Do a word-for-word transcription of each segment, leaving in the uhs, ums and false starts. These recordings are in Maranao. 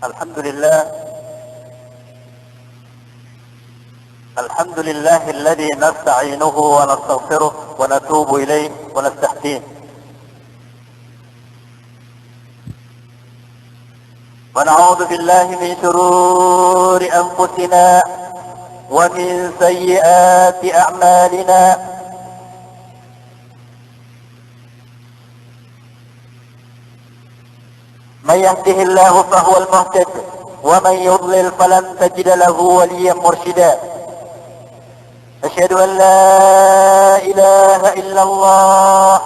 الحمد لله. الحمد لله الذي نستعينه ونستغفره ونتوب إليه ونستهديه. ونعوذ بالله من شرور أنفسنا ومن سيئات أعمالنا. من يهده الله فهو المهتد، ومن يضلل فلن تجد له وليا مرشدا. أشهد أن لا إله إلا الله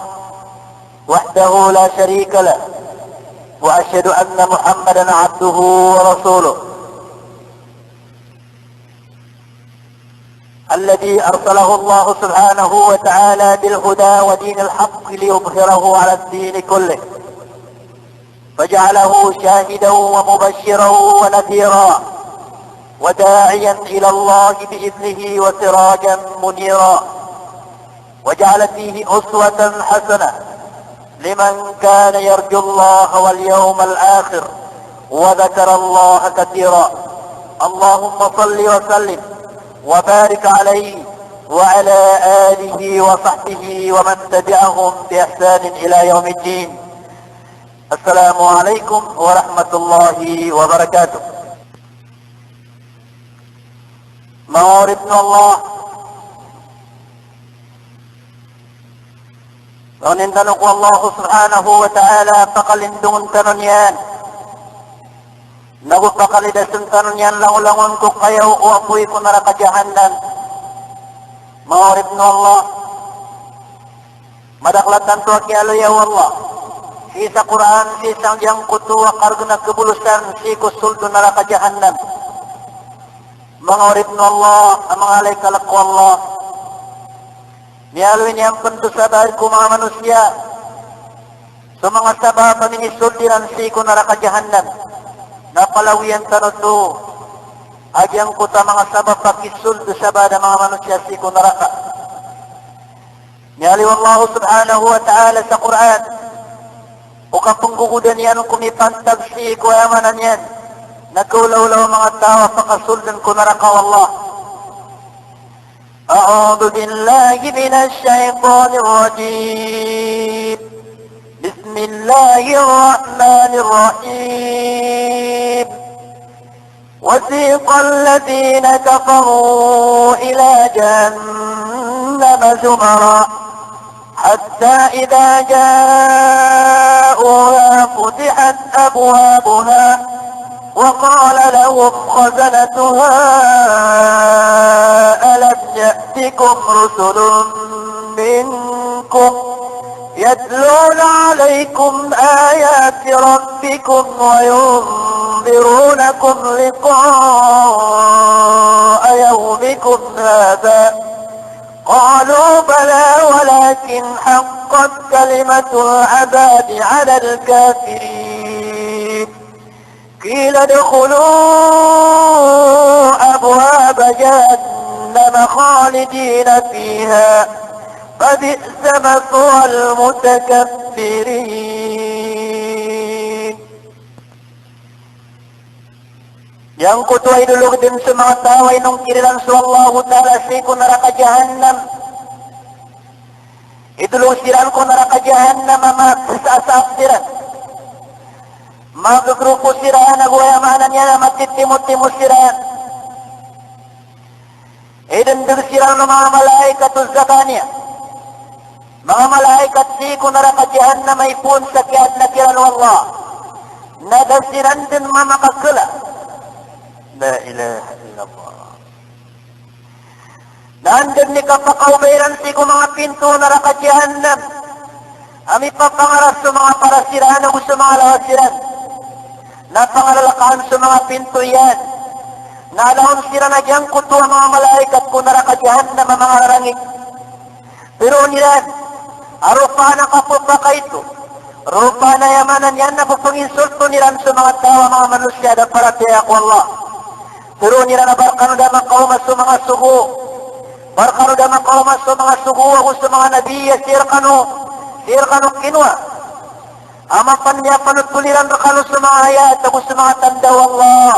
وحده لا شريك له، وأشهد أن محمدا عبده ورسوله. الذي أرسله الله سبحانه وتعالى بالهدى ودين الحق ليظهره على الدين كله، فجعله شاهدا ومبشرا ونذيرا، وداعيا إلى الله بإذنه وسراجا منيرا، وجعل فيه أسوة حسنة لمن كان يرجو الله واليوم الآخر وذكر الله كثيرا. اللهم صل وسلم وبارك عليه وعلى آله وصحبه ومن تبعهم بإحسان إلى يوم الدين. السلام عليكم ورحمة الله وبركاته. Manga oripn o Allah, pangnin tano ko Allah subhanahu wa ta'ala, pakalindongn tano niyan, nago pakalidasn tano niyan langolangon ko kayaw o apoy ko naraka Jahannam. Manga oripn o Allah, madakl a tanto a kiyaaloya o Allah sii sa Qur'an, sii sa giyangkoto a kargn a kabolosan sii ko sold o naraka Jahannam. Manga oripn o Allah a manga alay kalk o Allah, miyaaloy niyan pn so sabaad ko manga manosiya so manga sabap a minisold iran sii ko naraka Jahannam. Na palawiyan tano oto a giyangkoto a manga sabap a kisold o sabaad a manga manosiya sii ko naraka. Miyaaloy o Allah subhanahu wa ta'ala sa Qur'an o kapnggogoda niyan ko mipantag sii ko, aya maana niyan na kaolaola o manga taw a pakasoldn ko naraka o Allah. أعوذ بالله من الشيطان الرجيم. بسم الله الرحمن الرحيم. وسيق الذين كفروا إلى جهنم زمرا حتى إذا جاءوها فتحت أبوابها وقال لهم خزنتها ألم يأتكم رسل منكم يتلون عليكم آيات ربكم وينذرونكم لقاء يومكم هذا قالوا بلى ولكن حقت كلمة العذاب على الكافرين. قيل ادخلوا أبواب جهنم خالدين فيها فبئس مثوى المتكبرين. Giyangkoto a idolog dn so manga taw a inongkir iran so Allahu Ta'ala sii ko naraka Jahannam. Idolog siran ko naraka Jahannam a magsasap siran, magrupo siran, ago aya maana niyan a matitimotimo siran. Idndg siran o manga malaikat o Zabaniya, manga malaikat sii ko naraka Jahannam a ipoon sa kiyaadna kiran o Allah, na da siran dn mamakakala. La ilaha illallah. Na anda dn i kapakaoma iran sii ko manga pinto o naraka Jahannam a mipapangaras so manga paras iran ago so manga lawas iran, na pangalalkaan so manga pinto iyan, na alaon siran a giyangkoto a manga malaikat ko naraka Jahannam a mangararangit. Tharoon iran a ropaan a kapphakaito, ropaan a aya maana niyan na pphanginsolton iran so manga taw a manga manosiya a da paratiyaya ko Allah. Tharoon iran a ba rkano da makaoma so manga sogo, ba rkano da makaoma so manga sogo ago so manga nabi a sii rkano, sii rkano kinowa. A mapan miyapanothol iran rkano so manga ayat ago so manga tanda o Allah,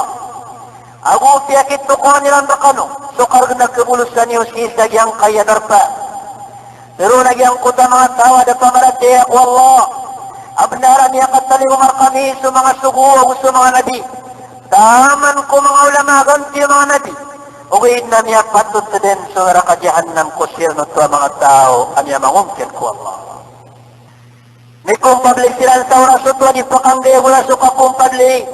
ago piyakitokawan iran rkano so kargn a kabolosan iyo sii sa giyangkaya darpa. Tharoon a giyangkoto a manga taw a da pamaratiyaya ko Allah a bnar a miyakatalingoma rkami so manga sogo ago so manga nabi taman ko manga ulama a ganti o manga nabi, ogaid na miyapatot dn so naraka Jahannam ko siran oto a manga taw a miyamangongkir ko Allah. Mikompabli siran sa oras oto a di pakanggay a gola so kakompabli.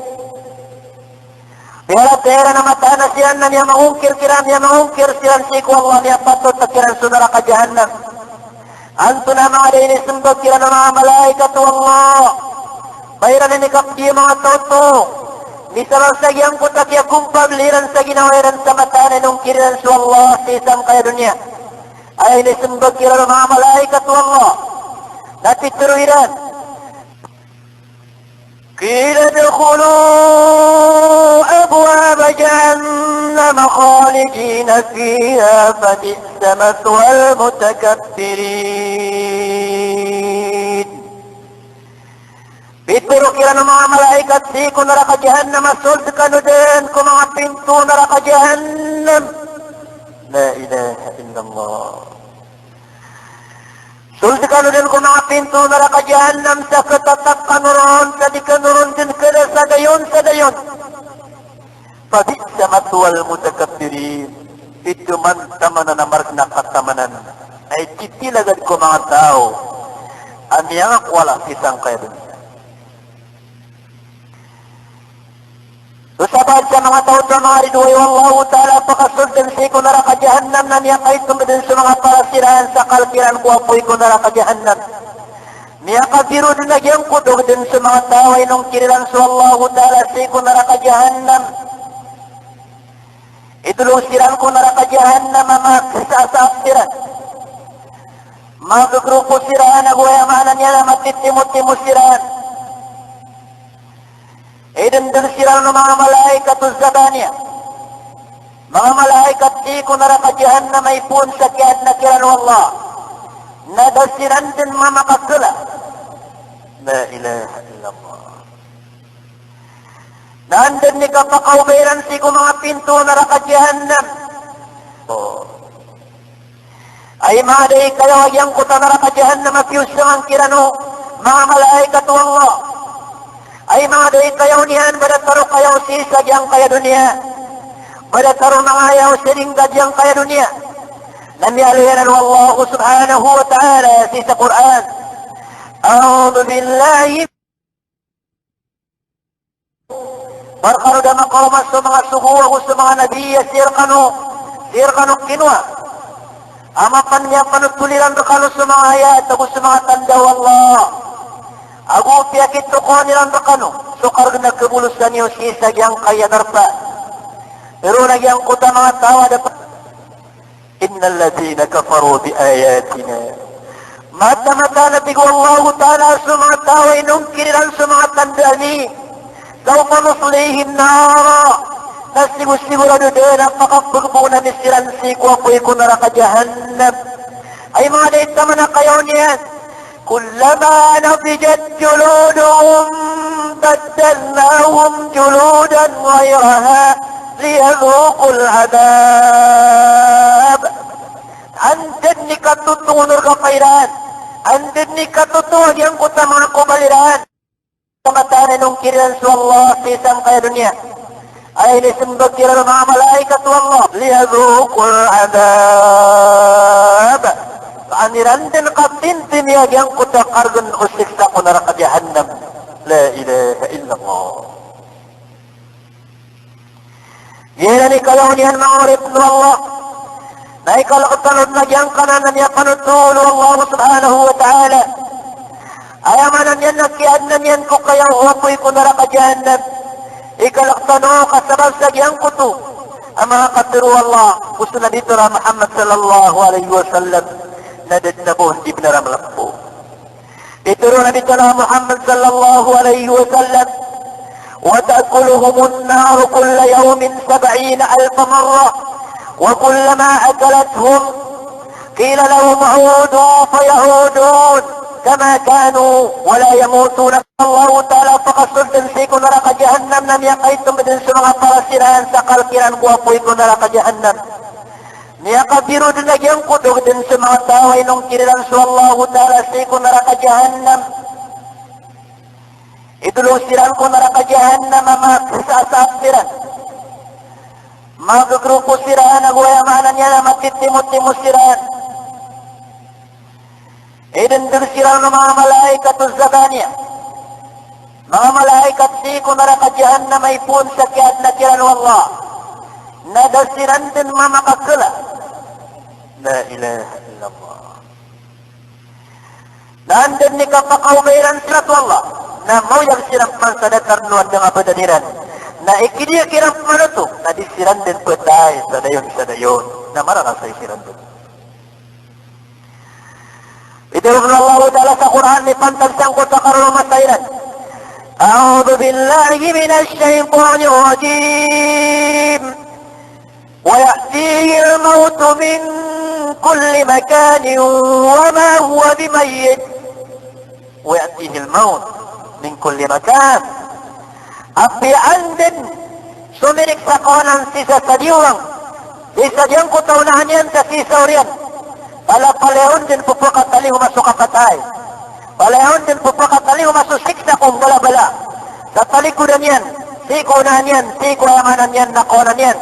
Miyaratiyaya iran a mataan a siran na miyamangongkir kiran, miyamangongkir siran sii ko Allah, miyapatot kiran so naraka Jahannam. Antonaa manga da inismbag kiran o manga malaikat o Allah? Ba iran inikapdi o manga taw oto? Misabap sa giyangkoto a kiyakompabli iran sa ginawa iran sa mataan a inongkir iran so Allah sii sangkaya doniya. Aya inismbag kiran o manga malaikat o Allah na pitharo iran, qila udkhulu abwaba jahannama khalidina fiha fabisa mathwal mutakabbirin. Pitharo kiran o manga malaikat sii ko naraka Jahannam a sold kano dn ko manga pinto o naraka Jahannam. La ilaha illallah. Sold kano dn ko manga pinto o naraka Jahannam sa katatak kano ron, sa di kano ron dn kala sa dayon sa dayon. Fabisa mathwal mutakabbirin. Pd man tamanan a margn a katamanan a ititilagad ko manga taw a miyangakowala sii sangkaya doniya. So sabaad sa manga taw oto a manga ridoay o Allahu Ta'ala a pakasold dn sii ko naraka Jahannam na miyakaitom dn so manga paras iran sa kalk iran ko apoy ko naraka Jahannam. Miyakabiro dn a giyangkoto dn so manga taw a inongkir iran so Allahu Ta'ala sii ko naraka Jahannam. Idolog siran ko naraka Jahannam a makasasaap siran. Magagrupo siran ago aya maana niyan a matitimotimo siran. Idndg siran o manga malaikat o Zabaniya. Manga malaikat sii ko naraka Jahannam a ipoon sa kiyaadna kiran o Allah na da siran dn mamakakala. La ilaha illallah. Na anda dn i kapakaoma iran sii ko manga pinto o naraka Jahannam. O. Ay manga da i kayaw a giyangkoto a naraka Jahannam a piyosangan kiran o manga malaikat o Allah. Ay manga da i kayaw niyan ba datar o kayaw sii sa giyangkaya doniya. Ba datar o manga ayaw sa dingga giyangkaya doniya. Na miyaaloy anan o Allah subhanahu wa ta'ala sii sa Qur'an. A'udhu billahi Ba rkano da makaoma so manga sogo ago so manga nabi a sii rkano, sii rkano kinowa. A mapan miyapanothol iran rkano so manga ayat ago so manga tanda o Allah. Ago piyakitokawan iran rkano so kargn a kabolosan iyo sii sa giyangkaya darpa. Pero na giyangkoto a manga taw a da pa Innal ladhina kafaru bi ayatina. Mataan, mataan a tig o Allahu Ta'ala, so manga taw a inongkir iran so manga tanda ami, sawfa nuslihim nara. Na sigo-, sigorado dn a pakapagboon ami siran sii ko apoy ko naraka Jahannam. Ay manga da i taman a kayaw niyan. Kullama nadijat juluduhum baddalnahum juludan ghayraha liyadhuqul adhab. Anda dn i katotongon o rgapa iran, anda dn i katotongon giyangkoto a manga kobal iran. Mataan a inongkir iran so Allah sii sangkaya doniya. Aya inismbag kiran o manga malaikat o Allah, liyadhuqul adhab. An iran dn katimtimi a giyangkoto a kargn o siksa ko naraka Jahannam. La ilaha illallah. Giyanan i kayaw niyan manga oripn o Allah. Na ikalk tano dn a giyangkanan a miyapanothol o Allah subhanahu wa ta'ala. Aya maana niyan na kiyaadna niyan ko kayaw o apoy ko naraka Jahannam. Ikalk tano ka sabap sa giyangkoto a manga katharo o Allah ko so Nabi tano a Muhammad sallallahu alaihi wasallam na da dn a ba on di bnar a mlpo. Pitharo o Nabi tano a Muhammad sallallahu alaihi wasallam, wa ta'kuluhumun naru kulla yawmin sab'ina alfa marra, wa kullama akalathum qila lahum 'udu faya'udun, kama kanu wa la yamutun. Allahu Ta'ala, pakasold dn sii ko naraka Jahannam na miyakaitom dn so manga paras iran sa kalk iran ko apoy ko naraka Jahannam. Miyakabiro dn a giyangkoto dn so manga taw a inongkir iran so Allahu Ta'ala sii ko naraka Jahannam. Idolog siran ko naraka Jahannam a magsasap siran. Maggroko siran, ago aya maana niyan na matitimotimo siran. Idndg siran o manga malaikat o Zabaniya. Manga malaikat sii ko naraka Jahannam a ipoon sa kiyaadna kiran o Allah. Na da siran dn mamakakala. La ilaha illallah. Na anda dn i kapakaoma iran siran o Allah, na maoyag siran pman sa datar o andang a badan iran. Na ikidiya kiran pman oto, na di siran dn phatay sa dayon sa dayon. Na mararasay siran dn. Pitharo o Allahu Ta'ala sa Qur'an, mipantag sangkoto a karoma sa iran. A'udhu billahi minash shaytanir rajim. Wa ya'tihil mawtu min kulli makanin wa ma huwa bimayyit. Wa ya'tihil mawtu min kulli makan. Apiya anda dn somirik sa kawanan sii sa diwang, sii sa giyangkoto a onahan iyan ka sii sa oriyan, palapalaya on dn pphakatalingoma so kapatay. Palaya on dn pphakatalingoma so siksa ko mbalabala. Sa talikodan iyan, sii ko onahan iyan, sii ko aya maana niyan na kawanan iyan,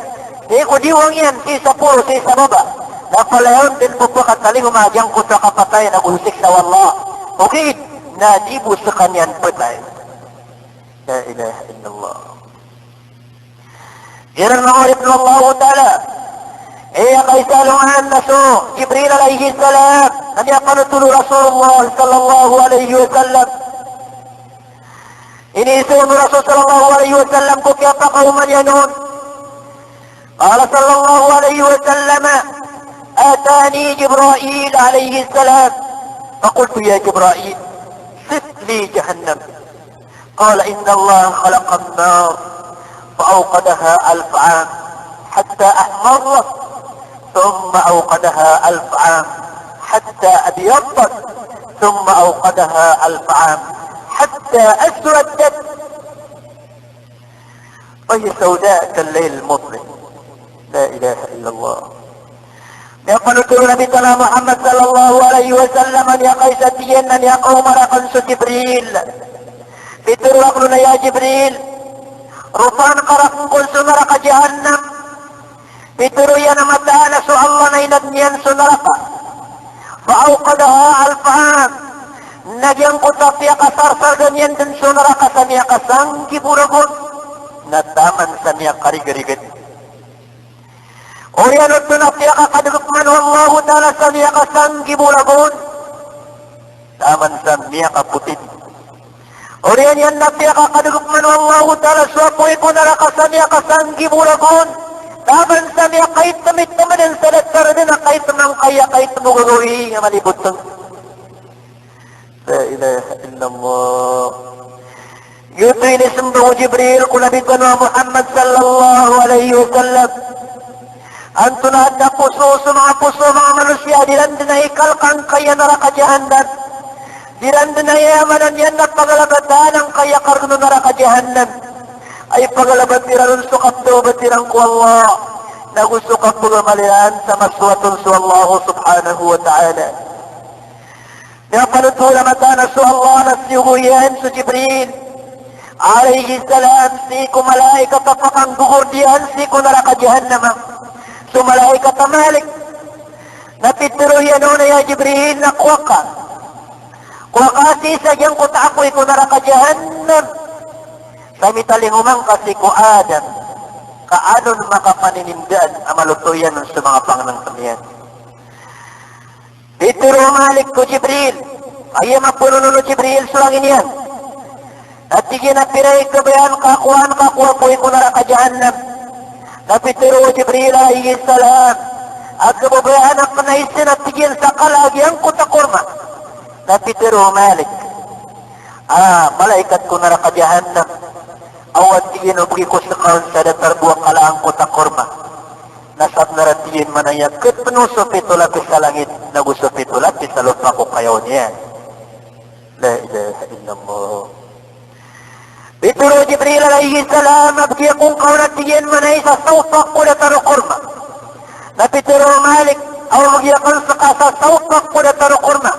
sii ko diwang iyan, sii sa poro, sii sa baba. Na palaya on dn pphakatalingoma a giyangkoto a kapatay ago so siksa o Allah. Ogaid na di bo skaniyan phatay. La ilaha illallah. Iran manga oripn o Allahu Ta'ala. Aya kaisa alongan na so Jibril alayhis salam, na miyapanothol o Rasulullah sallallahu alayhi wasallam. Iniiza on o Rasul sallallahu alayhi wasallam ko kiyapakaoma niyan on. Qala sallallahu alayhi wasallam, atani Jibril alayhis salam. Faqultu, ya Jibril, sif li jahannam. Qala, innallaha khalaqan nar, fa awqadaha alfa am, hatta ahmarrat, thumma awqadaha alfa am, hatta abyaddat, thumma awqadaha alfa am, hatta aswaddat, fa hiya sawda kal laylil muzlim. La ilaha illallah. Miyapanothol o Nabi tano a Muhammad sallallahu alayhi wasallam a miyakaisa, tig iyan, na miyakaoma rakn so Jibril. Pitharo akn on a ya Jibril, ropaan ka rakn kon so naraka Jahannam. Pitharo iyan a mataan a so Allah na inadn iyan so naraka. Fa awqadaha alfa am. Na giyangkoto a piyakasarsarga niyan dn so naraka sa miyakasanggibo ragon, na taman sa miyakarigarigad. Oriyan oto na piyakakadgp man o Allahu Ta'ala sa miyakasanggibo ragon, taman sa miyakapoti. Oriyan iyan na piyakakadgp man o Allahu Ta'ala so apoy ko naraka sa miyakasanggibo ragon, taman sa miyakaitm-itm dn sa datar dn a kaitm angkaya kaitm o gagawii a malibotng. La ilaha illallah. Giyoto i inismbag o Jibril ko Nabi tano a Muhammad sallallahu alayhi wasallam. Antonaa dn a poso so manga poso o manga manosiya a di iran dn aya ikalk angkaya naraka Jahannam. Di iran dn aya, aya maana niyan na pagalabatan angkaya kargn o naraka Jahannam. Ay pagalabat iran on so kapthawbat iran ko Allah, nago so kapagamal iran sa masowat on so Allah subhanahu wa ta'ala. Miyapanothol a mataan a so Allah na siyogo iyan so Jibril alayhis salam sii ko malaikat a pakanggogordiyan sii ko naraka Jahannam, so malaikat a Malik. Na pitharo iyan on a ya Jibril, na kowa ka. Kowa ka sii sa giyangkoto a apoy ko naraka Jahannam. Sa mitalingoma ngka sii ko Adam, ka an on makapaninindaan a maloto iyan on so manga pangnngkn iyan. Pitharo o Malik ko Jibril, aya mapoon on o Jibril so rangin iyan. Na tig iyan a pira i kabayaan ka a kowaan ka ko apoy ko naraka Jahannam. Na pitharo o Jibril alayhis salam a kababayaan akn a isa na tig iyan sa kala a giyangkoto a korma. Na pitharo o Malik a malaikat ko naraka Jahannam, awa tig iyan o bgi ko ska on sa datar bo a kala angkoto a korma. Na sabnar a tig iyan manaya kpno so pito lapis a langit, nago so pito lapis a lopa ko kayaw niyan. La ilaha illallah. Pitharo o Jibril alayhis salam a bgi ako ngka on a tig iyan manaya sa sawpak ko datar o korma. Na pitharo o Malik a o bgi akn ska sa sawpak ko datar o korma,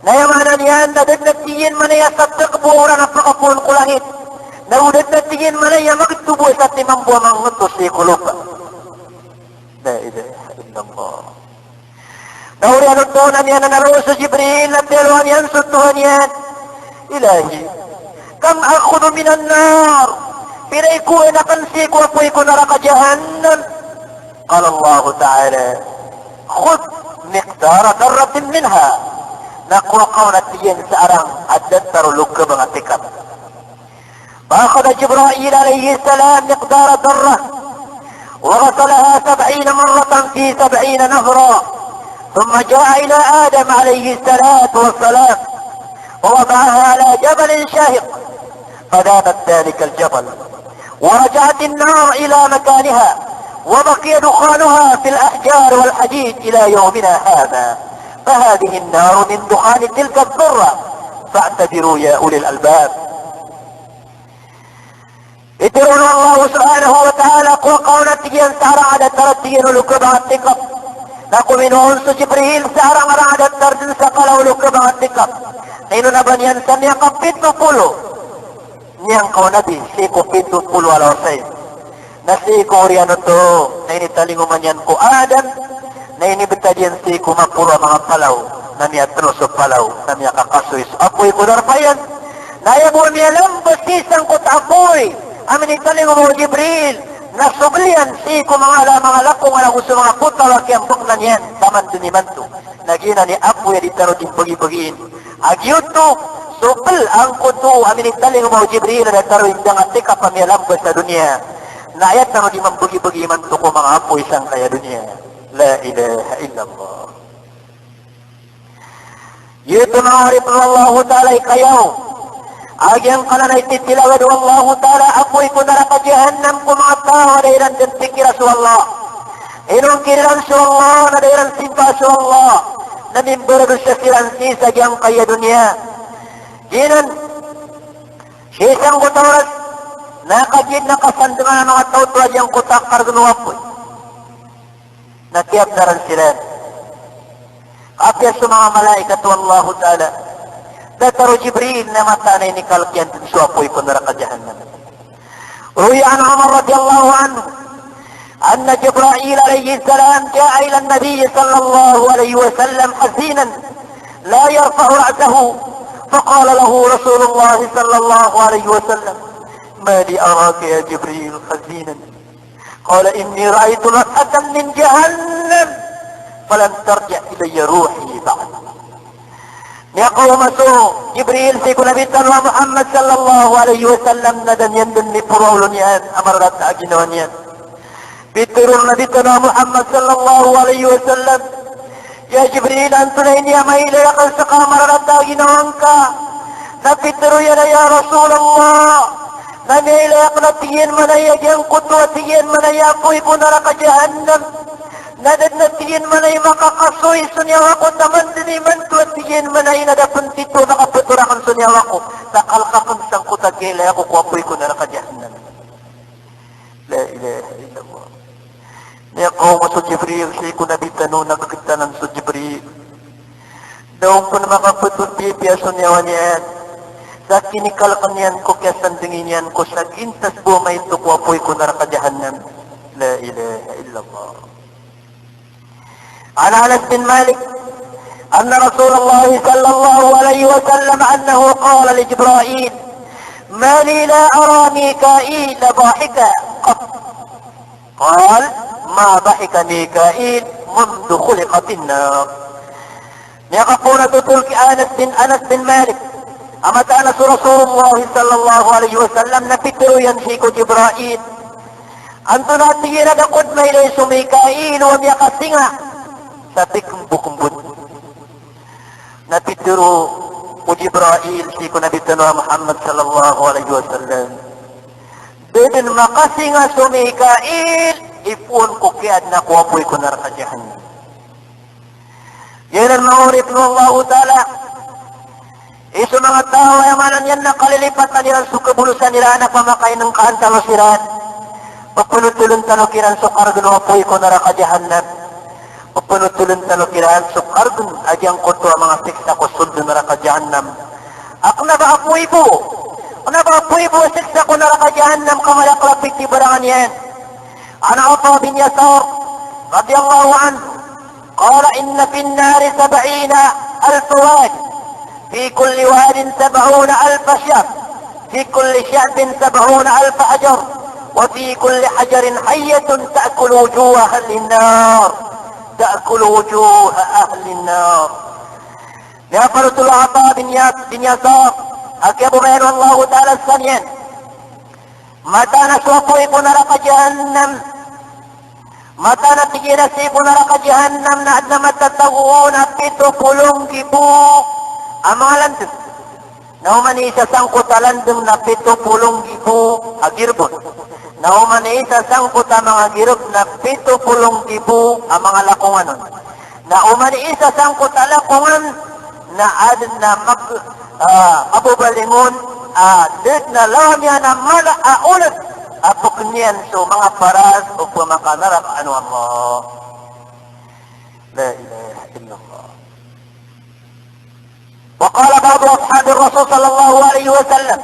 na aya maana niyan na da dn a tig iyan manaya sa tgbo a oran a pakapoon ko langit. Na o da dn a tig iyan manaya a magtobo sa timambo a mangngto sii ko lopa. La ilaha illallah. Na oriyan oto na miyananaro so Jibril na tiyalowan iyan so Tohan iyan, "Ilahi, kam akhudhu minan nar?" Pira i kowaan akn sii ko apoy ko naraka Jahannam? Qala Allahu Ta'ala, "Khudh miqdara dharratin minha." Na kowaa ka on a tig iyan sa arang a datar o lokbang a tikap. فأخذ جبرائيل عليه السلام مقدار ذرة وغسلها سبعين مرة في سبعين نهرا، ثم جاء إلى آدم عليه الصلاة والسلام ووضعها على جبل شاهق، فذابت ذلك الجبل، ورجعت النار إلى مكانها، وبقي دخانها في الأحجار والحديد إلى يومنا هذا، فهذه النار من دخان تلك الذرة، فاعتبروا يا أولي الألباب. Pitharo o Allah subhanahu wa ta'ala, kowaa ka on a tig iyan sa arang a datar a tig iyan o lokbang a tikap. Na kominowa on so Jibril sa arang a datar dn sa kala o lokbang a tikap. Na inona ba niyan sa miyakapito polo. Niyan ka o nabi sii ko pito polo a lawasayn. Na sii ko oriyan oto na initalingoma niyan ko Adam, na inibtad iyan sii ko maporo a manga palaw, na miyatno so palaw, na miyakakasoy so apoy ko naraka iyan. Na aya bo a miyalamba sii sangkoto a apoy a minitalingoma o Jibril, na so bl iyan sii ko manga ala, manga lakong a lago so manga potalo a kiyambkna niyan taman dn imanto. Na giyanan i apoy a di tano di mbagibagiin. A giyoto so bl angkoto a minitalingoma o Jibril a datar o indang a tikap a miyalamba sa doniya. Na aya tano di mambagibagi imanto ko manga apoy sangkaya doniya. La ilaha illallah. Giyoto manga oripn o Allahu Ta'ala i kayaw a giyangkanan a ititilawad o Allahu Ta'ala a apoy ko naraka Jahannam ko manga taw a da iran dn pikira so Allah. Inongkir iran so Allah, na da iran simba so Allah, na mimbaradosa siran sii sa giyangkaya doniya. Giyanan, sii sangkoto a oras, na kagiya dn a kasandngan a manga taw oto a giyangkoto a kargn o apoy. Na kiyabnaran siran. Apiya so manga malaikat o Allahu Ta'ala, datar o Jibril na mataan a inikalk iyan dn so apoy ko naraka Jahannam. Ruwiya an Umar radiyallahu anhu anna Jibril alayhis salam ja'a ila an-Nabi sallallahu alayhi wasallam hazinan la yarfa'u ra'sahu, faqala lahu Rasulullah sallallahu alayhi wasallam, "Ma li araka ya Jibril hazinan?" Qala, "Inni ra'aytu nafhatan min jahannam, falam tarji' ilayya ruhi ba'd." Miyakaoma so Jibril sii ko Nabi tano a Muhammad sallallahu alayhi wasallam na da niyan dn miporo a olo niyan a mararata a ginawa niyan. Pitharo o Nabi tano a Muhammad sallallahu alayhi wasallam, "Ya Jibril, antonaa i niyan mailay akn ska a mararata a ginawa ngka?" Na pitharo iyan a, "Ya Rasulullah, na miyailay akn a tig iyan manaya giyangkoto a tig iyan manaya apoy ko naraka Jahannam. Na da dn a tig iyan manaya makakasoy so niyawa ko taman dn imanto a tig iyan manaya na da pn tito makapto rakn so niyawa ko. Na kalk akn sangkoto a kiyailay ako ko apoy ko naraka Jahannam." La ilaha illallah. Miyakaoma so Jibril sii ko Nabi tano na ggtanan so Jibril. Da on pn makapto piyapiya so niyawa niyan sa kinikalkn iyan ko kiyasandngi niyan ko sa gintas bo maito ko apoy ko naraka Jahannam. La ilaha illallah. عن أنس بن مالك أن رسول الله صلى الله عليه وسلم أنه قال لجبرائيل: ما لي لا أرى ميكائيل ضاحكا قط. قال: ما ضحك ميكائيل منذ خلقت النار. Miyakapoon a totol ki Anas bin, Anas bin Malik a mataan a so Rasulullah sallallahu alaihi wasallam na pitharo iyan sii ko Jibril, antonaa tig iyan a da ko dn mailay so Mikail a miyakasinga sa pikmbokmbot. Na pitharo o Jibril sii ko Nabi tano a Muhammad sallallahu alaihi wasallam, da dn makasinga so Mikail ipoon ko kiyaadna ko apoy ko naraka Jahannam. Giyanan manga oripn o Allahu Ta'ala. Aya so manga taw a aya maana niyan na kalilipatan iran so kabolosan iran a pamakainengkaan tano siran. Pephenotholn tano kiran so kargn o apoy ko naraka Jahannam. Pephenotholn tano kiran so kargn a giyangkoto a manga siksa ko sold o naraka Jahannam. A kna ba apoy bo. Kna ba apoy bo a siksa ko naraka Jahannam ka mala a kalapit i barangan iyan. An Ata bin Yasar radiyallahu anhu. قال: إن في النار سبعين ألف واد، في كل واد سبعون ألف شعب، في كل شعب سبعون ألف حجر، وفي كل حجر حية تأكل وجوه أهل النار، تأكل وجوه أهل النار. Miyapanothol o Ata bin Yas-, bin Yasar, a kiyabobayaan o Allahu Ta'ala skaniyan. Mataan a so apoy ko naraka Jahannam. Mataan a tig iyan a sii ko naraka Jahannam na adn a matatago on a pito polo nggibo a manga landng. Na oman i isa sangkoto a landng na pito polo nggibo a girb on. Na oman i isa sangkoto a manga girb na pito polo nggibo a manga lakongan on. Na oman i isa sangkoto a lakongan na adn a mag-, ah, kababaling on, ah, da dn a lawan iyan a mala a old a pkn iyan so manga paras o pmakanaraka o Allah. La ilaha illallah. وقال بعض أصحاب الرسول صلى الله عليه وسلم: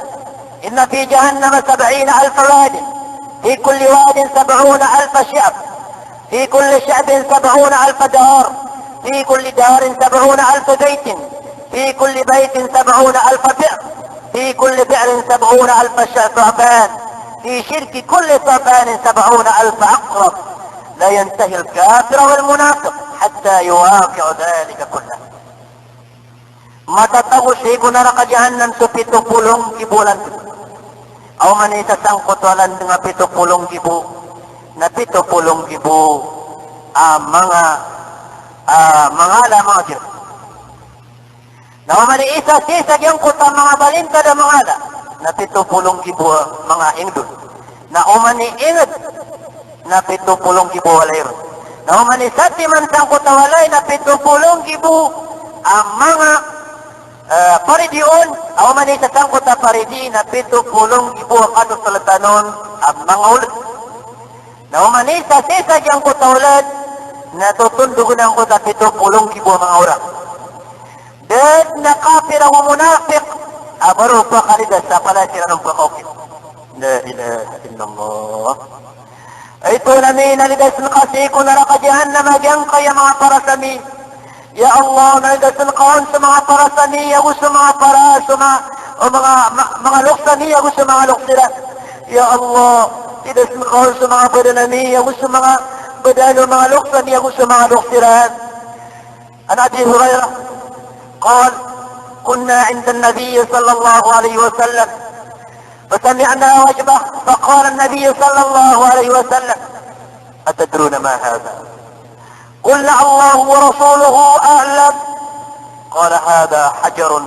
إن في جهنم سبعين ألف واد، في كل واد سبعون ألف شعب، في كل شعب سبعون ألف دار، في كل دار سبعون ألف بيت، في كل بيت سبعون ألف بئر، في كل بئر سبعون ألف ش-، ثعبان، في شرك كل ثعبان سبعون ألف عقرب، لا ينتهي الكافر والمنافق حتى يواقع ذلك كله. Matatago sii ko naraka Jahannam so pito polo nggibo a landng. Aw man i isa sangkoto a landng a pito polo nggibo, na pito polo nggibo a manga, a manga ala, manga girb. Na aw man i isa sii sa giyangkoto a manga balintad a manga ala, na pito polo nggibo a manga ingd on. Na oman i ingd na pito polo nggibo a walay ron. Na oman i satiman sangkoto a walay na pito polo nggibo a manga, eh, paridi on, a oman i isa sangkoto a paridi na pito polo nggibo a katosoltan on a manga old. Na oman i isa sii sa giyangkoto a old na totondogn angkoto a pito polo nggibo a manga orang. Da dn a kapir ago munafiq a ba ron pakalidas a pala siran on pakaokit. La ilaha illallah. Ay Tohan ami, na lidasn ka sii ko naraka Jahannam a giyangkaya manga paras ami. Ya Allah, na lidasn ka on so manga paras ami ago so manga paras o ma-, o manga, ma-, manga loks ami ago so manga loks iran. Ya Allah, lidasn ka on so manga badan ami ago so manga badan o manga loks ami ago so manga loks iran. عن أبي هريرة قال: كنا عند النبي صلى الله عليه وسلم فسمعنا وجبة، فقال النبي صلى الله عليه وسلم: أتدرون ما هذا؟ قلنا: الله ورسوله أعلم. قال: هذا حجر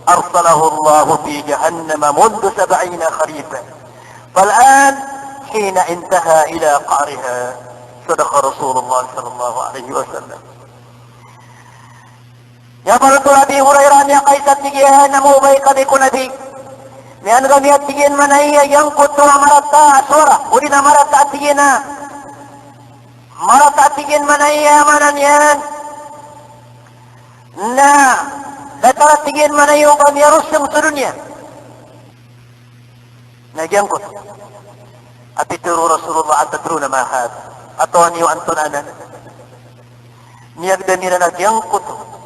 أرسله الله في جهنم منذ سبعين خريفا، فالآن حين انتهى إلى قعرها. صدق رسول الله صلى الله عليه وسلم. Aya pitharo o Abi Hurairah, miyakaisa, tig iyan, a miyobay kami ko Nabi. Miyan'ga mi a tig iyan manaya giyangkoto a marata a sowara, odi na marata a tig iyan a, marata a tig iyan manaya, maana niyan na datar a tig iyan manaya o ba miyarosong so doniya. Na giyangkoto a pitharo o Rasulullah, "Atadruna ma hadha?" Katawan iyo antonaa anan? Miyagdam iran a giyangkoto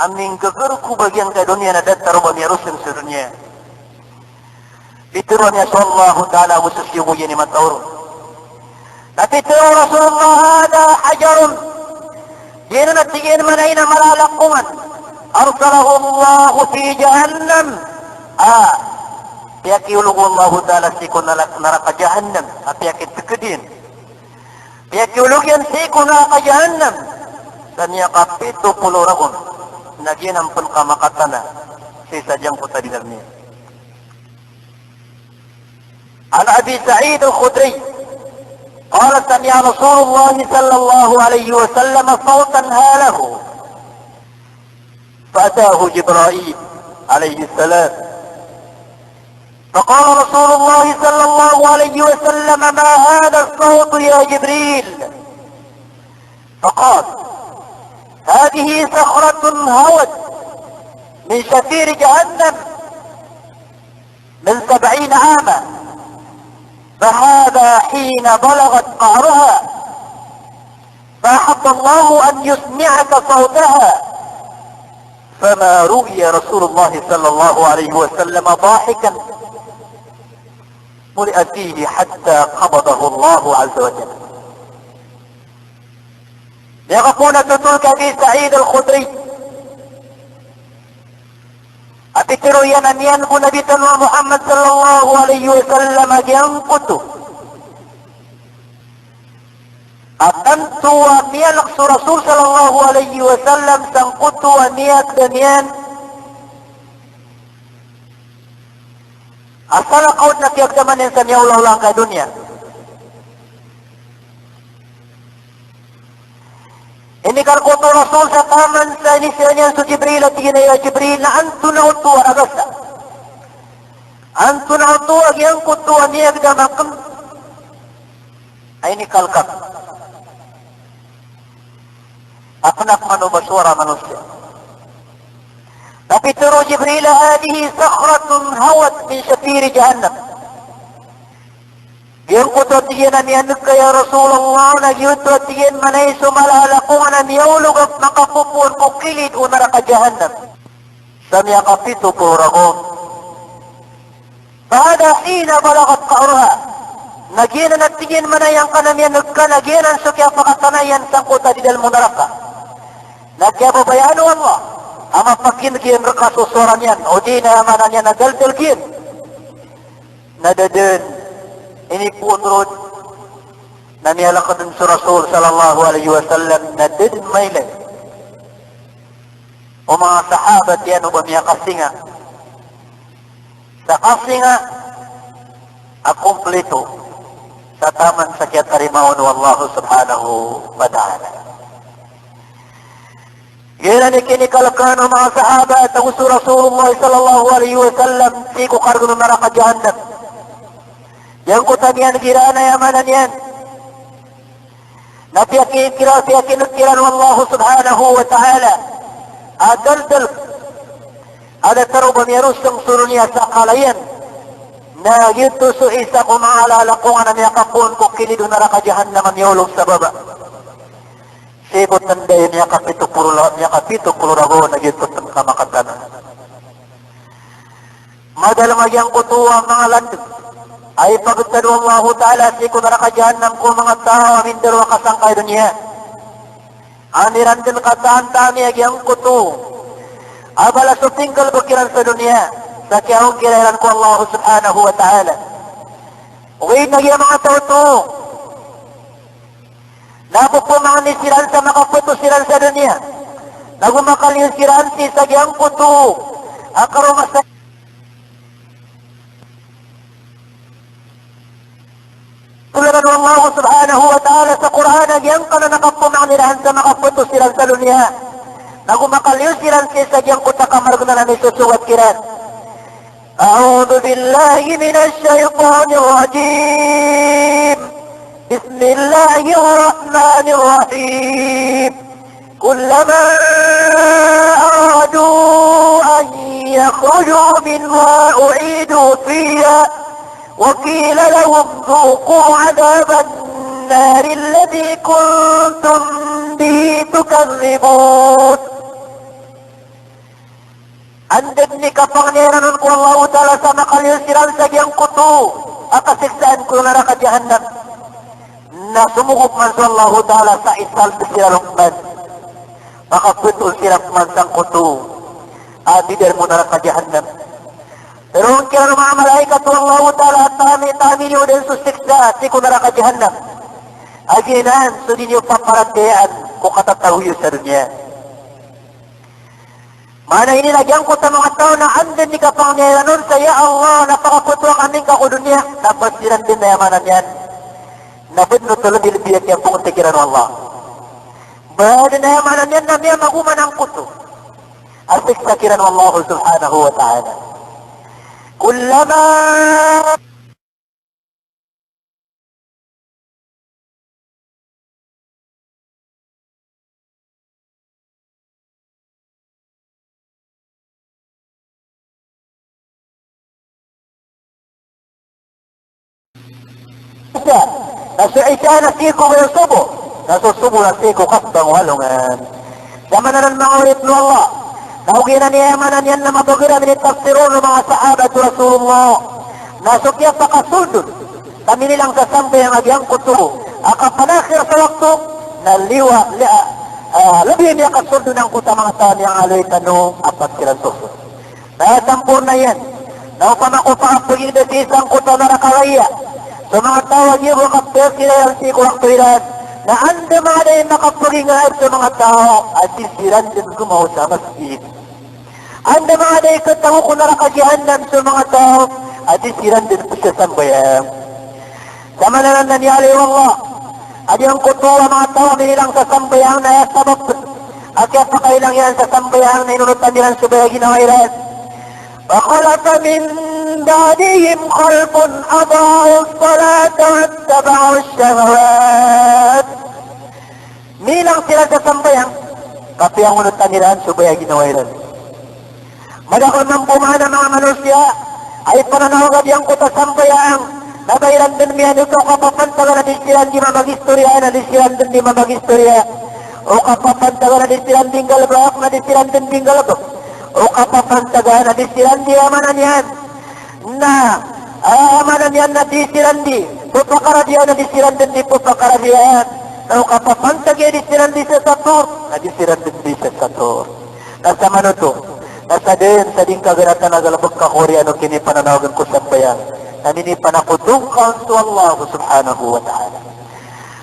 a minggagar ko ba giyangkai a doniya na datar o ba miyarosong so doniya. Pitharo iyan a so Allahu Ta'ala ago so siyogo iyan i matao ron. Na pitharo o Rasulullah, "Hadha hajarun." Giyanan a tig iyan manaya na mala a lakongan. "Arsalahu Allahu fi jahannam." A piyakiolog o Allahu Ta'ala sii ko nara-, naraka Jahannam. A piyakitgd iyan. Piyakiolog iyan sii ko naraka Jahannam sa miyakapito polo ragon. Na giyanan pn ka makatana sii sa giyangkoto a dinar niyan. عن أبي سعيد الخدري قال: سمع رسول الله صلى الله عليه وسلم صوتا هاله. فأتاه جبرائيل عليه السلام فقال رسول الله صلى الله عليه وسلم: ما هذا الصوت يا جبريل؟ فقال: هذه صخرة هوت من شفير جهنم من سبعين عاما، فهذا حين بلغت قعرها، فأحب الله أن يسمعك صوتها، فما رؤي رسول الله صلى الله عليه وسلم ضاحكا ملء فيه حتى قبضه الله عز وجل. Miyakapoon a thotol ko Abi Sa'id Al-Khudri a pitharo iyan a miyaneg o Nabi tano a Muhammad sallallahu alaihi wasallam a giyangkoto a tanto a miyalek so Rasul sallallahu alaihi wasallam sangkoto a miyagdam iyan a salakaw na kiyagdaman iyan sa miyaolaola angkai a doniya. Inikalek oto o Rasul sa taman sa inizaan iyan so Jibril a tig iyan a, "Ya Jibril, na antonaa oto a ragasa? Antonaa oto a giyangkoto a miyagdam aken a inikalek aken a kena pman o ba sowara a manosiya?" Na pitharo o Jibril a, "Hadhihi sakhratun hawat min shafiri jahannam." Giyangkoto a tig iyan a miyaneg ka ya Rasulullah, na giyoto a tig iyan manay so mala a lakongan a miyaolog a makapopoon ko kilid o naraka jahannam sa miyakapito polo ragon. Fahadha hina balaghat qa'raha. Na giyanan a tig iyan manay angkanan a miyaneg ka, na giyanan so kiyapakatana iyan sangkoto a didalem o naraka. Na kiyababayaan o Allah a mapakineg iyan reka so sowara niyan, odi na aya maana niyan na daldal iyan. Na da den inipoon roo na miyalek den so Rasul sallallahu alaihi wasallam na da den mailay o manga sahabat iyan o ba miyakasinga sa kasinga a komplito sa taman sa kiyatarimaa on o Allah subhanahu wa ta'ala. Giyanan i kinikalekan o manga sahabat ago so Rasulullah sallallahu alaihi wasallam sii ko karegen o naraka jahannam. Giyangkoto a miyaneg iran, aya maana niyan na piyakineg iran, piyakineg iran o Allah subhanahu wa ta'ala a daldal a datar o ba miyarosong so doniya sa kalayan. Na giyoto so isa ko mala a lakongan a miyakapoon ko kilid o naraka jahannam a miyaolog sa baba. Sii ko tanda i miyakapito polo la-, miyakapito polo ragon, na giyoto den kamakatana. Madalem a giyangkoto a manga landeg a ipagtad o Allahu Ta'ala sii ko naraka jahannam ko manga taw a mindaro a kasangkai doniya. An iran den kataan-taani a giyangkoto a balas o pinggalebek iran sa doniya sa kiyaongkira iran ko Allah subhanahu wa ta'ala. Ogaid na giya manga taw oto na pepemangni siran sa makapeto siran sa doniya, na go makaliyo siran sii sa giyangkoto a karoma sa Toladan o Allah subhanahu wa ta'ala sa Qur'an a giyangkanan a kapemangni iran sa makapeto siran sa doniya, na go makaliyo siran sii sa giyangkoto a kamaregen a misosogat kiran. A'udhu billahi minash shaytanir rajim. Bismillahir rahmanir rahim. كلما أرادوا أن يخرجوا منها أعيدوا فيها وقيل لهم ذوقوا عذاب النار الذي كنتم به تكذبون. Anda den i kapangni iran on ko Allahu Ta'ala sa makaliyo siran sa giyangkoto a kasiksaan ko naraka jahannam, na somogop man so Allahu Ta'ala sa isaldeg siran on man, makapetol siran man sangkoto a didalem o naraka jahannam. Teroon kiran o manga malaikat o Allahu Ta'ala a taami, taami niyo den so siksa sii ko naraka jahannam a giyanan so di niyo paparatiyayaan ko katatago iyo sa doniya. Maana ini na giyangkoto a manga taw na anda den i kapangni iran on sa, "Ya Allah, na pakapetoa kami ngka ko doniya." Na ba siran den, aya maana niyan na ba den oto lebi-lebi a kiyapengoti kiran o Allah. Ba den, aya maana niyan na miyamagoman angkoto a siksa kiran o Allah subhanahu wa ta'ala. Kullama Isa, na so isa na sii ko balaw sobo, na so sobo na sii ko kasbang o alongan. Sa maana nan manga oripn o Allah, na ogaid na aya maana niyan na mabagr a minitafsir on o manga sahabat o Rasulullah, na so kiyapakasold on sa minilang sa sambayang a giyangkoto a kapanakhir sa wakto, na liwa, li-, ah, lbi a miyakasold on angkoto a manga taw a miyangaloy tano a pagkiran so Na samporna iyan. Na opama ko pakapagingd sii sangkoto a naraka gaya so manga taw a giya bo kapakira iran sii ko wakto iran, na anda manga da i makapagingd so manga taw a di siran dn gmaw sa masjid? Anda manga da i katago ko naraka jahannam so manga taw a di siran dn pzasambayang? Sa maana nan na niyaaloy o Allah a giyangkoto a manga taw a minilang sa sambayang na aya sabap a kiyapakailang iran sa sambayang na inonotan iran so baya a ginawa iran. Fa khalafa min ba'dihim khalfun ada'us salata wattaba'ush shahawat. Milang siran sa sambayang, ka piyangonotan iran so baya a ginawa iran. Madakl mambo man a manga manosiya a ipananaog a giyangkoto a sambayang na ba iran dn miyan'g o kapapantagan a di siran dii mamagistoriya, na di siran dn dii mamagistoriya. O kapapantagan a di siran dii nggalbk, na di siran dn dii nggalbk. O kapapantagan a di siran dii, aya maana niyan na, ah, aya maana niyan na di siran dii pphakaradia, na di siran dn dii pphakaradia. Na o kapapantag a di siran dii sasator, na di siran dn dii sasator. Na samanoto, na sadn sa dii ngka ganatan a galbk ka ko oriyan o kinipananaogan ko sambayang, na minipanakoto ngka on so Allah subhanahu wa ta'ala.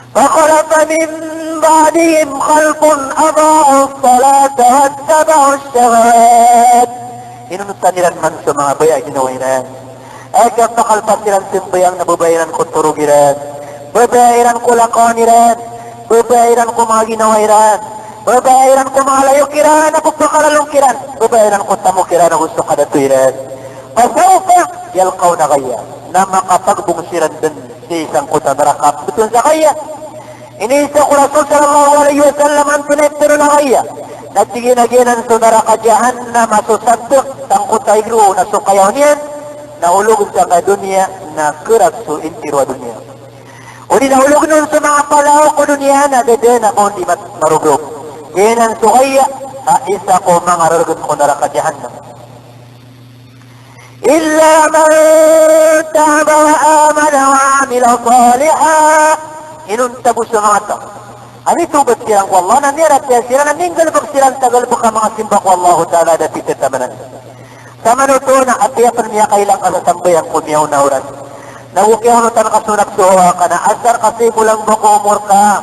Fa khalafa min ba'dihim khalfun ada'us salata wattaba'ush shahawat. Inonotan iran man so manga baya a ginawa iran. Aya kiyapakalpas iran sambayang na babaya iran ko torog iran, babaya iran ko lakawan iran, babaya iran ko manga ginawa iran, babaya iran ko manga layok iran a pphakalalong kiran, babaya iran ko tamok iran ago so kadato iran. Fasawfa yalqawna ghayya. Na makapagbong siran dn sii sangkoto a naraka a pmbtowan sa ghayya. Iniiza ko Rasul sallallahu alaihi wasallam antonaa i pitharo a ghayya. Na tig iyan a giyanan so naraka jahannam a so sadk sangkoto a igro na so kayaw niyan na olog sa kadoniya na krak so intiro a doniya. Odi na ologn on so manga palaw ko doniya na da dn a ba on dii mat-, marogrog. Giyanan so ghayya a isa ko manga rargn ko naraka jahannam. Illa man taba wa amana wa amila salihan. Inonta bo so manga taw a mitawbat siran ko Allah, na miyaratiyaya siran, na minggalbk siran sa galbk a manga simba ko Allahu Ta'ala a da pithataman. Samanoto na apiya pn miyakailang ka sa sambayang ko miyaona oras, na go kiyaonotan ka so nafs o hawa ka na asar ka sii ko lamba ko omor ka,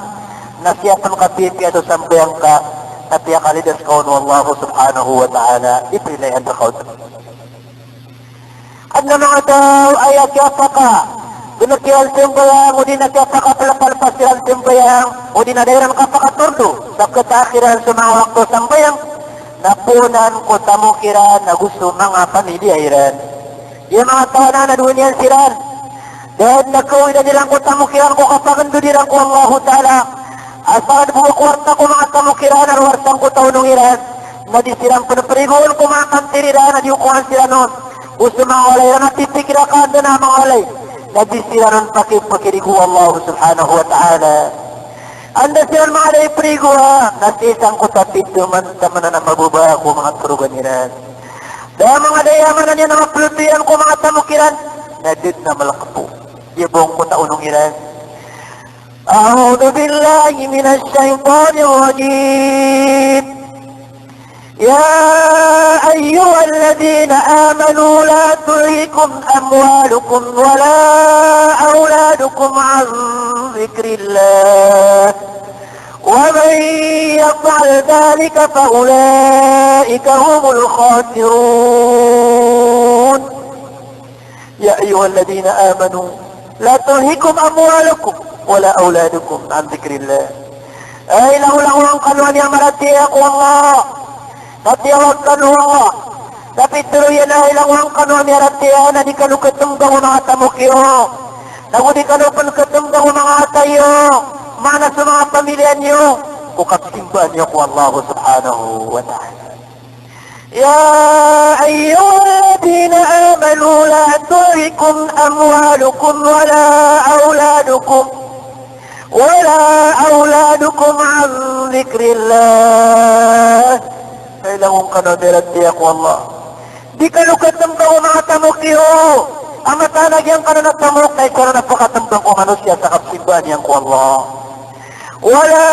na siyapn ka piyapiya so sambayang ka, na piyakalidas ka on o Allah subhanahu wa ta'ala, iprilayan rka on. Adn a manga taw a aya kiyapakagnk iran sambayang, odi na kiyapakaplapalpas iran sambayang, odi na da iran kapakatordo sa kataak iran so manga wakto sambayang, na poon ko tamok iran ago so manga pamiliya iran. Aya manga taw a na doniya siran, da dn a kawidan iran ko tamok iran ko kapagndod iran ko Allahu Ta'ala. Asar bo ko warta ko manga tamok iran, a rowar sangkoto a onong iran, na di siran pn prigoon ko manga kantir iran a di okowan siran on. Go so manga walay iran a pipikira ka anda na manga walay, na di siran on paki-, pakirigo o Allah subhanahu wa ta'ala. Anda siran manga da i prigoa, na sii sangkoto a pito man, taman a mababa ko manga torogan iran. Da manga da i, aya maana niyan na maploto iran ko manga tamok iran, na da dn a malkpo. Aya bo angkoto a onong iran. A'udhu billahi minash shaytanir rajim. يا أيها الذين آمنوا لا تلهكم أموالكم ولا أولادكم عن ذكر الله ومن يفعل ذلك فأولئك هم الخاسرون. يا أيها الذين آمنوا لا تلهكم أموالكم ولا أولادكم عن ذكر الله. Hay langolangowan kano a miyamaratiyaya ko Allah, Katiyawag kano o Allah. Sa pitharo iyan a hay langowan kano a miyaratiyaya na di kano katmbang o manga tamok iyo. Nago di kano pn katmbang o manga wata iyo. Maana so manga pamiliya niyo. Ko kapsimbaa niyo ko Allah subhanahu wa ta'ala. يا أيها الذين آمنوا لا تلهكم أموالكم ولا أولادكم ولا أولادكم عن ذكر الله. Hay langon kano a miyaratiyaya ko Allah. Di kano katmbang o manga tamok iyo. A mataan a giyangkanan a tamok na aya ko na pakatmbang ko manosiya sa kapsimbaa niyan ko Allah. Wala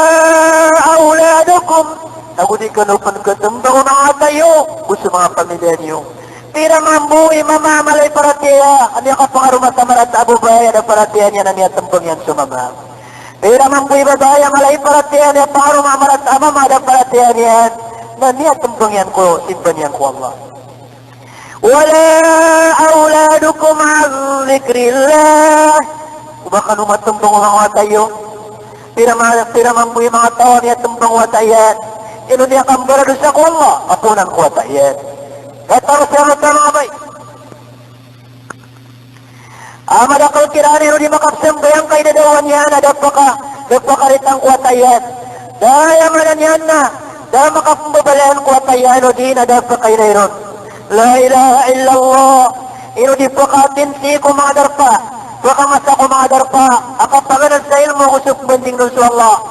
awladukum. Nago di kano pn katmbang o manga wata iyo, go so manga pamiliya niyo. Pira mambo i mama a mala i paratiyaya a miyakapangaroma sa marata a babay a da paratiyaya niyan a miyatmbang iyan so mama. Pira mambo i babay a mala i paratiyaya a miyapangaroma a marata a mama a da paratiyaya niyan na miyatmbang iyan ko simba niyan ko Allah. Wala awladukum an dhikrillah. Oba kano matmbang o manga wata iyo. Pira ma-, pira mambo i manga taw a miyatmbang o wata iyan. Ino niyan kambaradosa ko Allah, kapoonan ko wata iyan. Kataros iyan o tano a bay. A madakl kiran ino di makapsambayang ka idadawan iyan a da paka-, da pakaritan ko wata iyan. Da aya maana niyan na da makapmbabalayan ko wata iyan odi na da pakailay ron. La ilaha illallah. Ino di pakatin sii ko manga darpa, pakamasa ko manga darpa a kapaganad sa ilmo ago so pmbanding ron so Allah.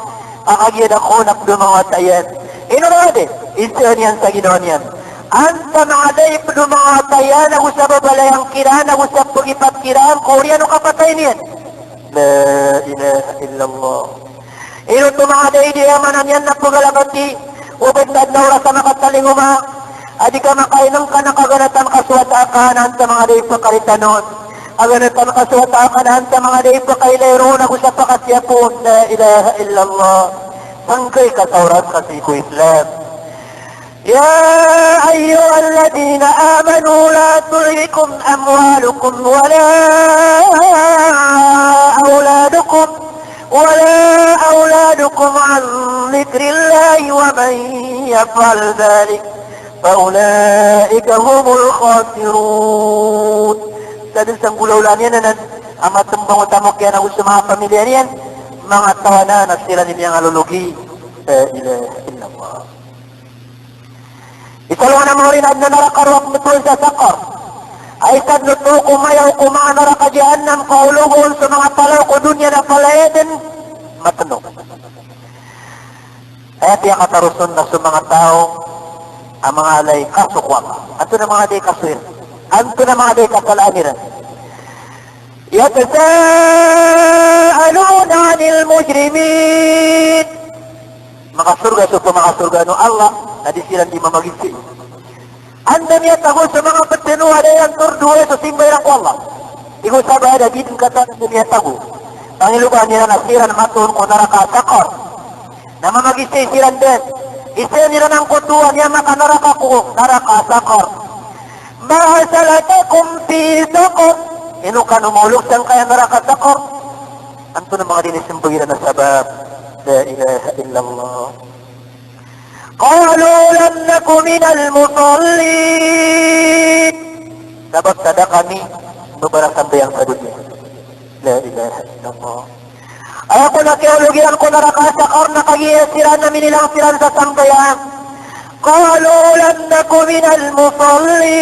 A kagiya da kaona pd o manga wata iyan. Ino raden? Isaan iyan sa ginawa niyan. Antaa manga da i pd o manga wata iyan ago sa babalayan kiran ago sa pagipat kiran ko oriyan o kapatay niyan. La ilaha illallah. Ino oto manga da i di aya maana niyan na pagalabat i o btad na oras a makatalingoma a di ka makainngka na kaganatan ka so wata aka na antaa manga da i pakaritan on. A ganatan ka so wata aka na antaa manga da i pakailay ron ago sa pakasiyap on. La ilaha illallah. Sanggay ka sa oras ka sii ko Islam. Ya ayyuhalladhina amanu la tulhikum amwalukum wala awladukum, wala awladukum an dhikrillahi wa man yaf'al dhalik fa ulaika humul khasirun. Sa dn sa nggolawla niyan anan a matmbang o tamok iyan ago so manga pamiliya niyan, manga taw anan a siran i miyangalologi. La ilaha illallah. Isa alongan a manga orinad na naraka roo a pmbtowan sa Saqar. A isa dn oto ko mayaw ko manga naraka Jahannam, kaologon so manga palaw ko doniya na palaya dn matno. Aya piyakataros on na so manga taw a manga ala i kaso ko Allah. Antonaa manga da i kaso iran? Antonaa manga da i kasalaan iran? Yatasaaluna anil mujrimin. Makasorga so pamakasorgaan o Allah, na di siran di mamagizai. Anda miyatago so manga pd tano a da iran tordoay so simba iran ko Allah? Tig o sabaad a di dn katawan anda miyatago. Pangilogaan iran a siran matoon ko naraka Saqar. Na mamagizai siran dn. Isa iran angkoto a miyamakanaraka ko naraka Saqar. Ma salakakum fi saqar? Ino kano maolog sangkaya naraka Saqar? Antonaa manga da i inismbag iran a sabap? La ilaha illallah. Qalu lam naku minal musallin. Sabap sa da kami mbabarasambayang sa doniya. La ilaha illallah. Aya kon a kiyaolog iran ko naraka Saqar na kagiya siran na minilang siran sa sambayang. Qalu lam naku minal musallin.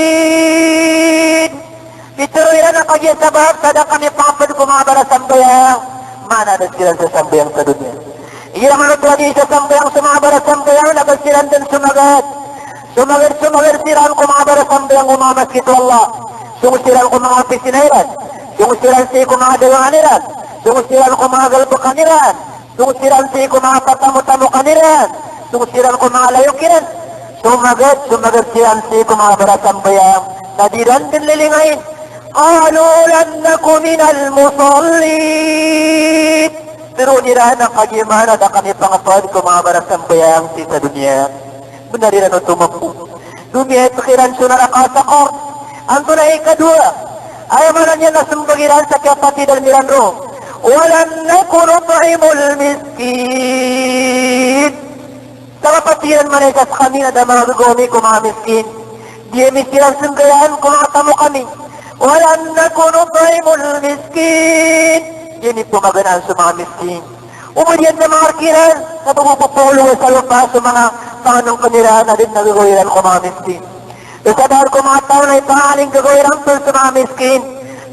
Pitharo iran a kagiya sabap sa da kami pangapd ko manga barasambayang. Maana da siran sa sambayang sa doniya. Igira man oto a di sa sambayang so manga barasambayang na ba siran dn somagad. Somagad, somagad siran ko manga barasambayang o manga masgit o Allah. Song siran ko manga opisina iran. Song siran sii ko manga dagangan iran. Song siran ko manga galbkan iran. Song siran sii ko manga patamotamokan iran. Song siran ko manga layok iran. Somagad, somagad siran sii ko manga barasambayang. Na di iran dn lilingayin. Qalu lam naku minal musallin. Tharoon iran a kagiya maana da kami pangapd ko manga barasambayang sii sa doniya. Bnar iran oto mambo. Domiyatk iran so naraka Saqar. Antonaa i ikadowa? Aya maana niyan na smbag iran sa kiyapatidalm iran roo. Wa lam naku nut'imul miskin. Sa Kapatiran man aya sa kami na da manga gagaw ami ko manga miskin. Di ami siran senggayaan ko manga tamok ami. Wa lam naku nut'imul miskin. Di ami pemaganaan so manga miskin. Oba di adn a manga rk iran, na pagpapangolog sa lopa so manga pangnngkn iran, na di adn a gagaw iran ko manga miskin. Isa dn ko manga taw na ipangaling gagaw iran pn so manga miskin,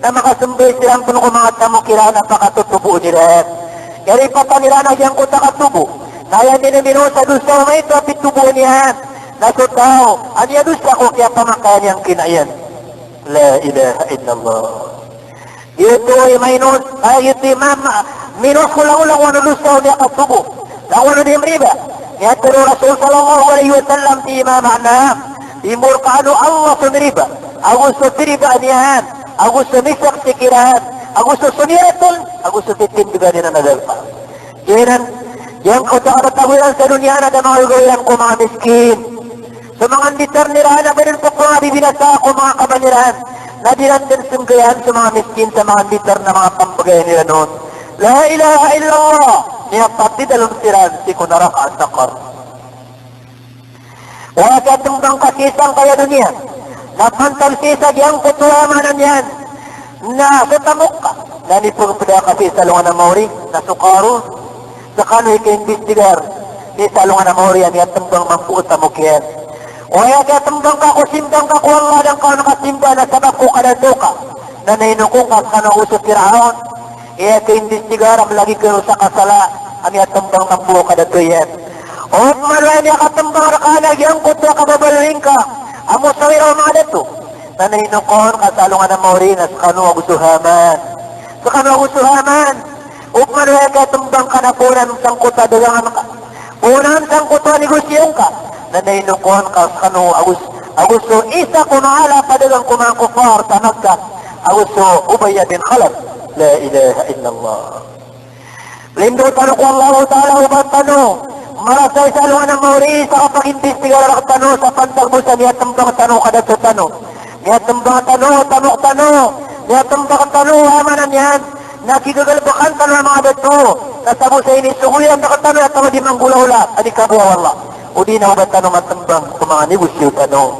na makasmbay siran pn ko manga tamok iran a pakatotoboon iran. Aya ripatan iran a giyangkoto a katobo, na aya miniminos a dosa o maito a pitoboon iyan, na so taw a miyadosa ko kiyapamakay niyan kina iyan. La ilaha illallah. Giyoto i mainos, ay, giyoto i mama, minos ko langolangon o dosa o miyakatobo. Langon o di mriba. Miyatharo o Rasul sallallahu alaihi wasallam, di mama na, di morkaan o Allah so miriba. Ago so piribaan iyan. Ago so misaksi kiran. Ago so somiyarat on. Ago so titindgan iyan a darpa. Giyanan, giyangkoto a katatago iran sa doniya na da manga gagaw iran ko manga miskin. So manga nditar iran a ba dn pkhabibinasa ko manga kaban iran, na di iran dn senggayaan so manga miskin sa manga nditar na manga pambagayan iran on. La ilaha illallah, miyapatidalm siran sii ko naraka a Saqar. Oway, kiyatmbang ka sii sangkaya doniya, na pantag sii sa giyangkoto a maana niyan na so tamok ka, na inipagpda ka sii sa alongan a maori, na so Qarun. Skano i kaimbestigar sii sa alongan a maori a miyatmbang mambo o tamok iyan. Oway, kiyatmbang ka ko simbang ka ko Allah, da ngka on kasimba na sabap ko kadato ka, na nainoko ngka skano ago so Fir'aun. Aya kaimbestigar a mlagid kano sa kasala a miyatmbang mambo o kadato iyan. Opama o aya miyakatmbang rka na giyangkoto a kababaloy ngka a mosawira o manga dato, na nainoko ngka sa alongan a maori na skano ago so Haman. Skano ago so Haman. Opama o aya kiyatmbang ka na poon sangkoto a dagangan ka, poon sangkoto a negosyo ngka, na nainoko ngka skano ago s-, ago so isa ko manga ala a padagang ko manga kuffar sa Makkah, ago so Umayyah bin Khalaf. La ilaha illallah. Lindon tano ko Allahu Ta'ala, oba tano marasay sa alongan a maori sa kapag-imbestigar rktano sa pantag bo sa miyatmbang tano kadato tano. Miyatmbang tano tamok tano. Miyatmbang tano, a maana niyan na kigagalbkan tano a manga dato. Ka sa bo sa inisogo iyan rktano a tano di manggolawla a di kabowaa o Allah. O di na oba tano matmbang ko manga negosyo tano.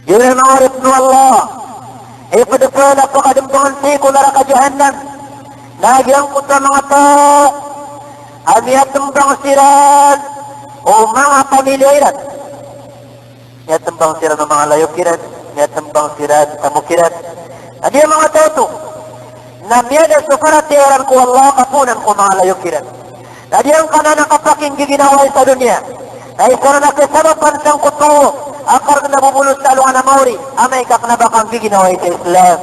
Giyanan manga oripn o Allah, ipd pn a pakadmbangn sii ko naraka Jahannam na giyangkoto a manga taw a miyatmbang siran o manga pamilya iran. Miyatmbang siran o manga layok iran, miyatmbang siran o tamok iran. Na giya manga taw oto na miyada so paratiyaya iran ko Allah ka poon ko manga layok iran. Na di angkanan a kapakinggiginawai sa doniya na isa ron a kasabapan sangkoto a kargn a bobolos sa alongan a maori, amay ka kna ba kanggiginawai sa Islam.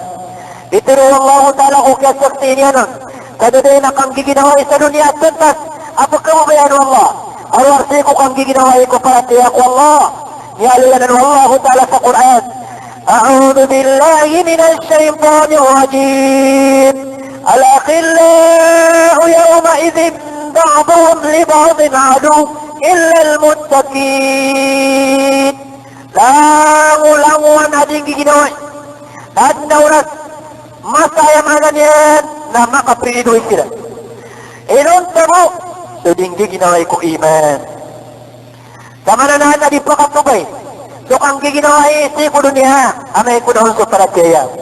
Pitharo o Allahu Ta'ala ko kiyasaksii niyan on, sa da dn a kanggiginawai sa doniya a tntas a pkhababayaan o Allah a rowar sii ko kanggiginawai ko paratiyaya ko Allah. Miyaaloy anan o Allahu Ta'ala sa Qur'an, أعوذ بالله من الشيطان الرجيم. الأخلاء يومئذ بعضهم لبعض عدو إلا المتقين. Langolangowan a di nggiginawai. Adn a oras, masa aya maana niyan na makapriridoay siran. Inonta bo so di nggiginawai ko iman. Sa maana na di pakatobay so kanggiginawai sii ko doniya, amay ko da on so paratiyaya.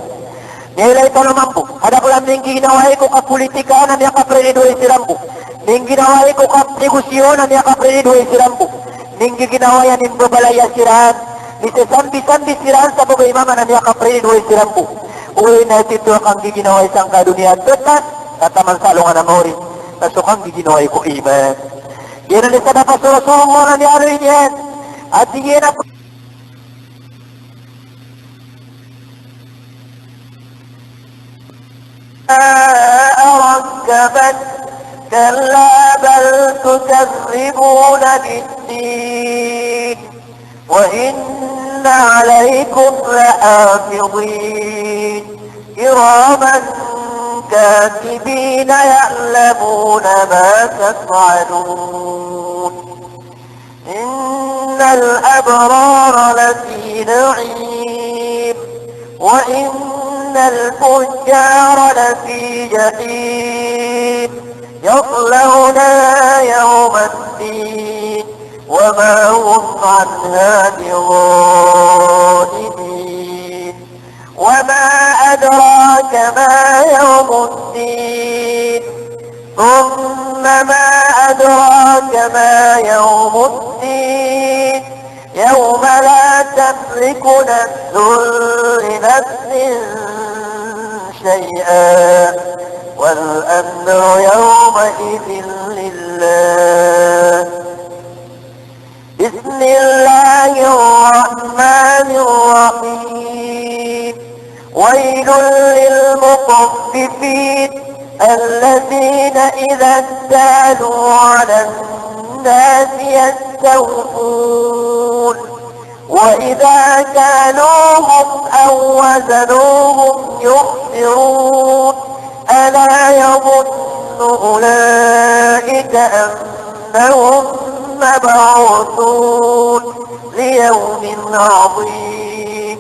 Miyailay tano mambo, kadaklan a minggiginawai ko kapolitika na miyakapriridoay siran bo. Mingginawai ko kanegosyo na miyakapriridoay siran bo. Minggiginawai a mimbabalaya siran, misasambisambi siran sa babay mama na miyakapriridoay siran bo. Oway, na tito a kanggiginawai sangkai a doniya a tntas, ka taman sa alongan a maori na so kanggiginawai ko iman. Giyanan i sabap a so Rasulullah na miyaaloy niyan a tig iyan a ركبت. كلا بل تكذبون بالدين. وإن عليكم لحافظين. كراما كاتبين يعلمون ما تفعلون. إن الأبرار لفي نعيم. وإن الفجار لفي جحيم. يصلونها يوم الدين وما هم عنها بغائبين. وما أدراك ما يوم الدين. ثم ما أدراك ما يوم الدين. يوم لا تملك نفس لنفس شيئا والأمر يومئذ لله. بسم الله الرحمن الرحيم. ويل للمطففين الذين إذا اكتالوا على الناس يستوفون وإذا كالوهم أو وزنوهم يخسرون. ألا يظن أولئك أنهم مبعوثون ليوم عظيم.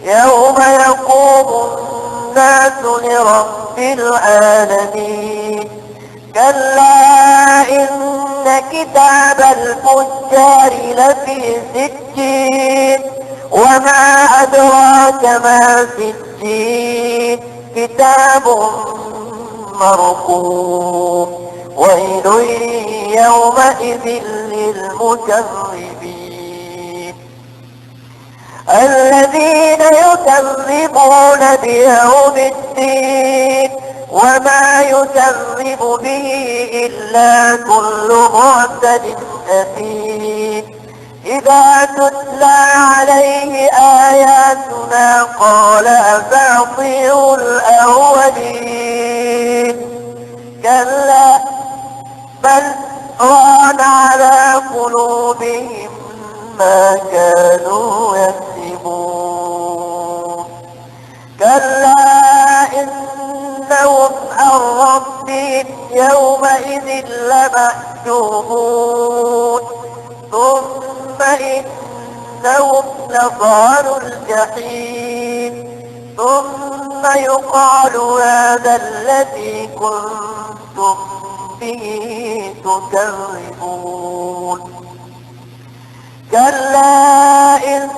يوم يقوم الناس لرب العالمين. كلا إن كتاب الفجار لفي سجين. وما أدراك ما سجين. كتاب مرقوم. ويل يومئذ للمكذبين. الذين يكذبون بيوم الدين وما يكذب به إلا كل معتد أثيم. إذا تتلى عليه آياتنا قال أساطير الأولين. كلا بل ران على قلوبهم ما كانوا يكسبون. كلا إنهم عن ربهم يومئذ لمحجوبون. ثم إنهم لصالو الجحيم. ثم يقال هذا الذي كنتم به تكذبون. كلا إن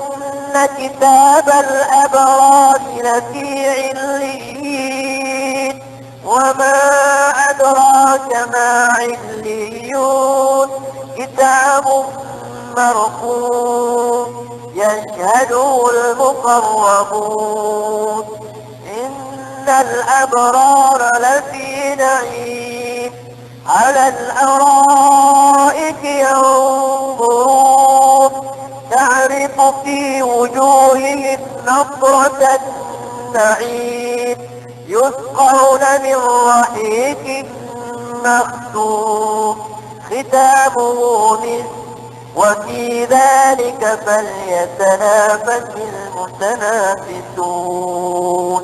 كتاب الأبرار لفي عليين. وما أدراك ما عليون. كتاب مرقوم. يشهده المقربون. إن الأبرار لفي نعيم. على الأرائك ينظرون. تعرف في وجوههم نضرة النعيم. يسقون من رحيق مختوم. ختامه مسك. وفي ذلك فليتنافس المتنافسون.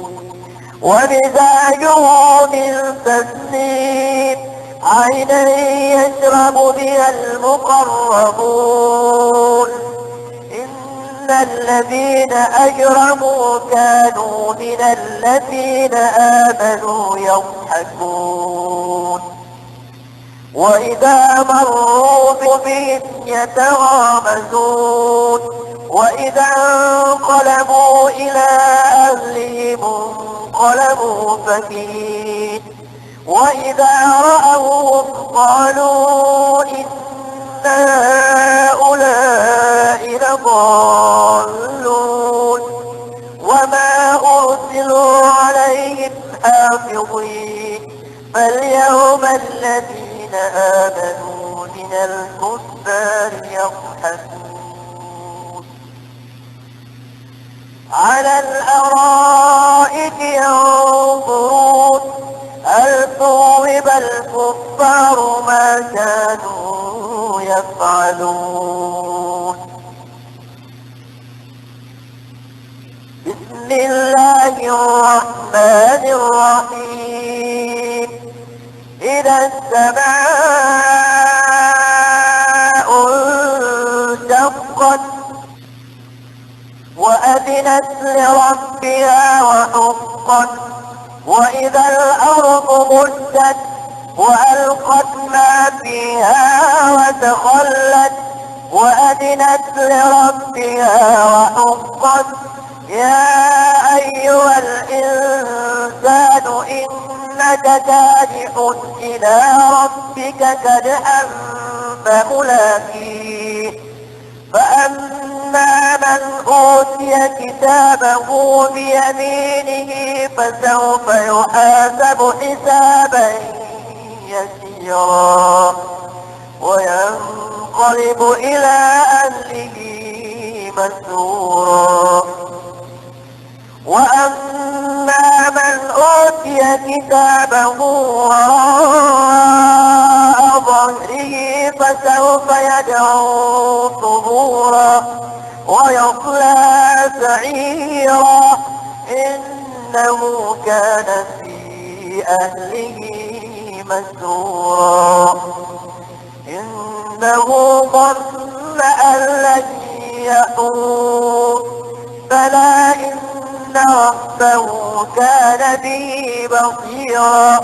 ومزاجه من تسنيم. عينا يشرب بها المقربون. إن الذين أجرموا كانوا من الذين آمنوا يضحكون. وإذا مروا بهم يتغامزون. وإذا انقلبوا إلى أهلهم انقلبوا فكهين. وإذا رأوهم قالوا إن هؤلاء لضالون. وما أرسلوا عليهم حافظين. فاليوم الذين آمنوا من الكفار يضحكون. على الأرائك ينظرون. هل ثوب الكفار ما كانوا يفعلون. بسم الله الرحمن الرحيم. إذا السماء انشقت. وأذنت لربها وحقت. وإذا الأرض مدت. وألقت ما فيها وتخلت وأذنت لربها وحقت. يا أيها الإنسان إنك كادح إلى ربك كدحا فملاقيه. فأما من أوتي كتابه بيمينه فسوف يحاسب حسابا يسيرا وينقلب إلى أهله مسرورا. وأما من أوتي كتابه وراء ظهره فسوف يدعو ثبورا ويصلى سعيرا. إنه كان في أهله مسرورا. إنه ظن أن لن يحور. بلى إن ربه كان به بصيرا.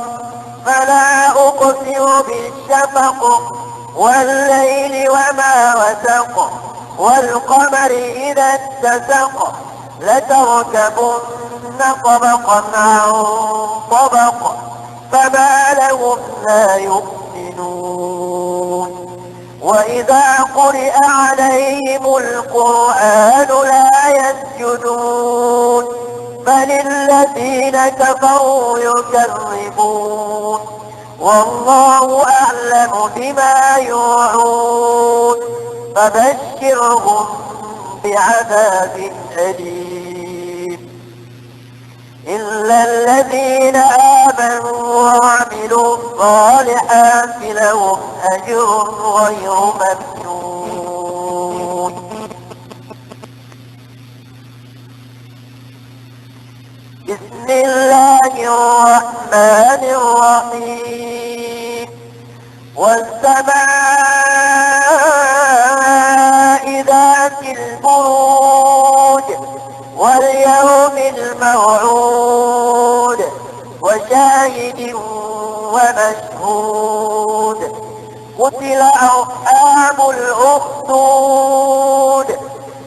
فلا أقسم بالشفق والليل وما وسق والقمر إذا اتسق لتركبن طبقا عن طبق فما لهم لا يؤمنون. وإذا قرئ عليهم القرآن لا يسجدون بل الذين كفروا يكذبون والله أعلم بما يوعون فبشرهم بعذاب أليم. إلا الذين آمنوا وعملوا الصالحات لهم أجر غير ممنون. بسم الله الرحمن الرحيم. والسماء ذات البروج واليوم الموعود وشاهد ومشهود. قتل أصحاب الأخدود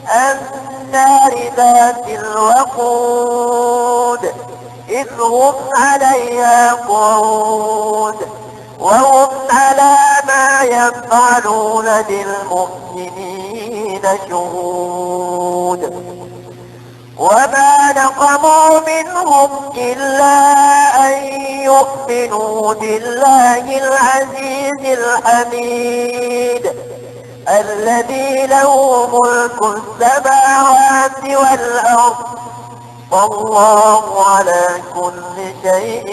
النار ذات الوقود إذ هم عليها قعود وهم على ما يفعلون بالمؤمنين شهود. وما نقموا منهم إلا أن يؤمنوا بالله العزيز الحميد الذي له ملك السماوات والأرض والله على كل شيء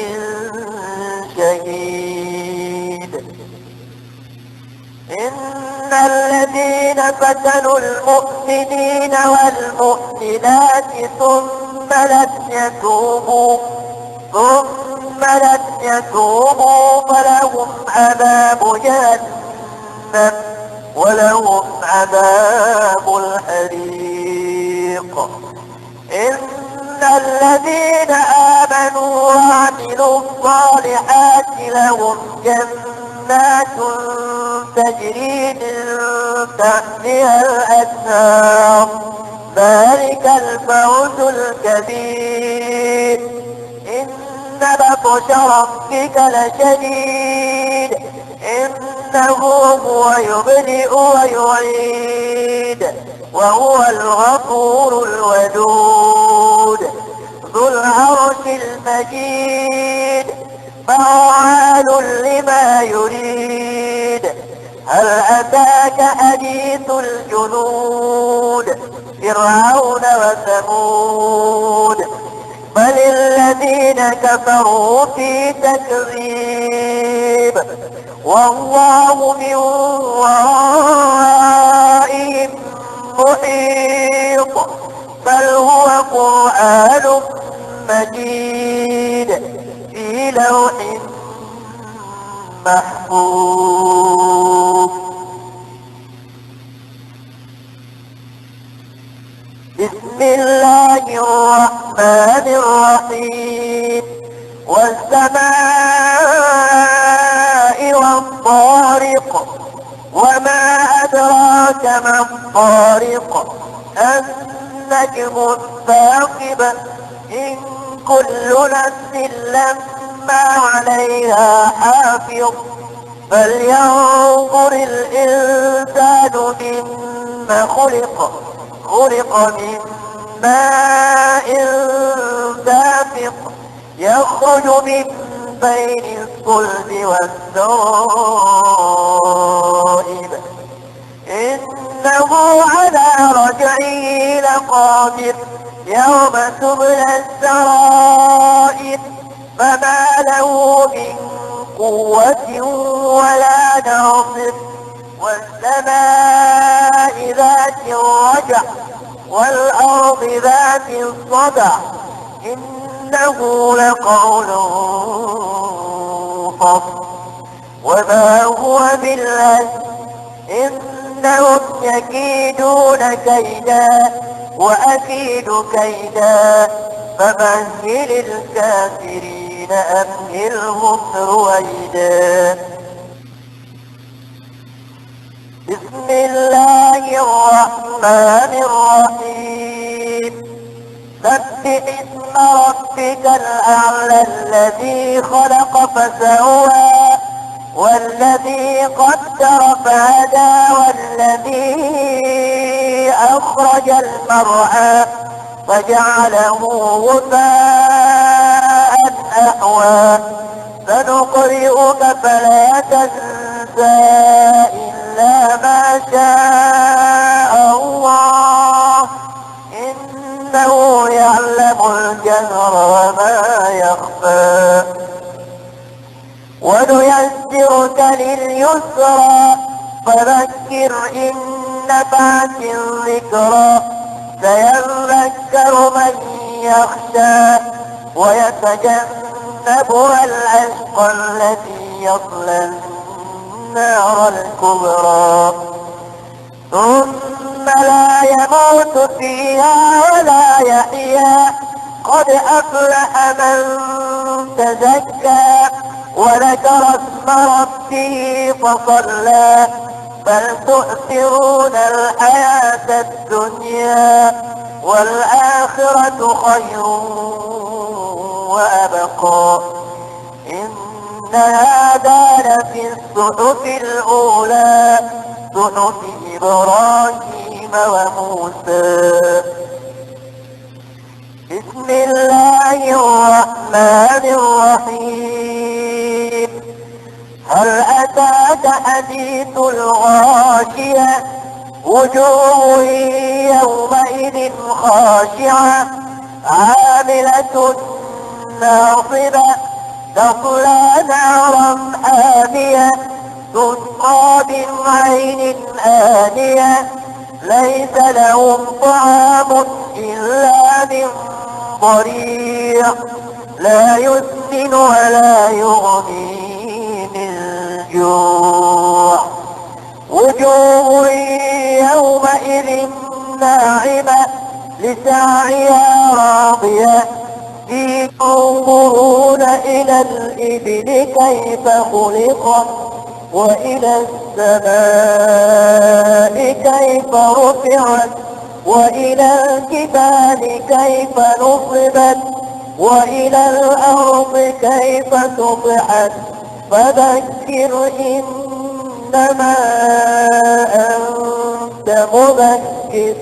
شهيد. إن الذين فتنوا المؤمنين والمؤمنات ثم لم يتوبوا، ثم لم يتوبوا فلهم عذاب جهنم ولهم عذاب الحريق. إن الذين آمنوا وعملوا الصالحات لهم جنات تجري من تحتها الأنهار ذلك الفوز الكبير. إن بطش ربك لشديد. إنه هو يبدئ ويعيد وهو الغفور الودود ذو العرش المجيد فعال لما يريد. هل أتاك حديث الجنود فرعون وثمود بل الذين كفروا في تكذيب والله من ورائهم محيط بل هو قرآن مجيد في لوح محفوظ. بسم الله الرحمن الرحيم. والسماء أدراك ما الطارق. النجم الثاقب. إن كل نفس لما عليها حافظ. فلينظر الإنسان مم خلق. خلق من ماء دافق. يخرج من بين الصلب والترائب. إنه على رجعه لقادر. يوم تبلى السرائر. فما له من قوة ولا ناصر. والسماء ذات الرجع. والأرض ذات الصدع. إنه لقول فصل. وما هو بالهزل. إنهم يكيدون كيدا. وأكيد كيدا. فمهل الكافرين أمهلهم رويدا. بسم الله الرحمن الرحيم. سبح اسم ربك الأعلى الذي خلق فسوى والذي قدر فهدى والذي أخرج المرعى فجعله غثاء أحوى. سنقرئك فلا تنسى إلا ما شاء الله إنه يعلم الجهر وما يخفى. ونيسرك لليسرى. فذكر إن نفعت الذكرى. سيذكر من يخشى. ويتجنبها الأشقى الذي يصلى النار الكبرى. ثم لا يموت فيها ولا يحيا. قد أفلح من تزكى. وذكر اسم ربه فصلى. بل تؤثرون الحياة الدنيا. والآخرة خير وأبقى. إن هذا لفي الصحف الأولى. صحف إبراهيم وموسى. بسم الله الرحمن الرحيم. هل أتاك حديث الغاشية. وجوه يومئذ خاشعة. عاملة ناصبة. تصلى نارا حامية. تسقى من عين آنية. ليس لهم طعام إلا من ضريع. لا يسمن ولا يغني من جوع. وجوه يومئذ ناعمة. لسعيها راضية. تنظرون إلى الإبل كيف خلقت. وإلى السماء كيف رفعت. وإلى الجبال كيف نصبت. وإلى الأرض كيف سطحت. فذكر إنما أنت مذكر.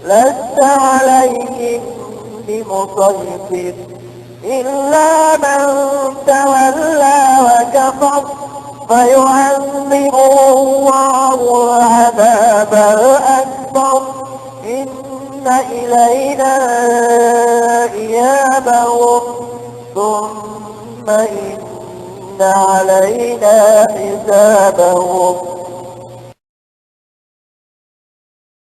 لست عليهم بمسيطر. إلا من تولى وكفر. فيعذبه الله العذاب الأكبر. إن إلينا إيابهم. ثم إن علينا حسابهم.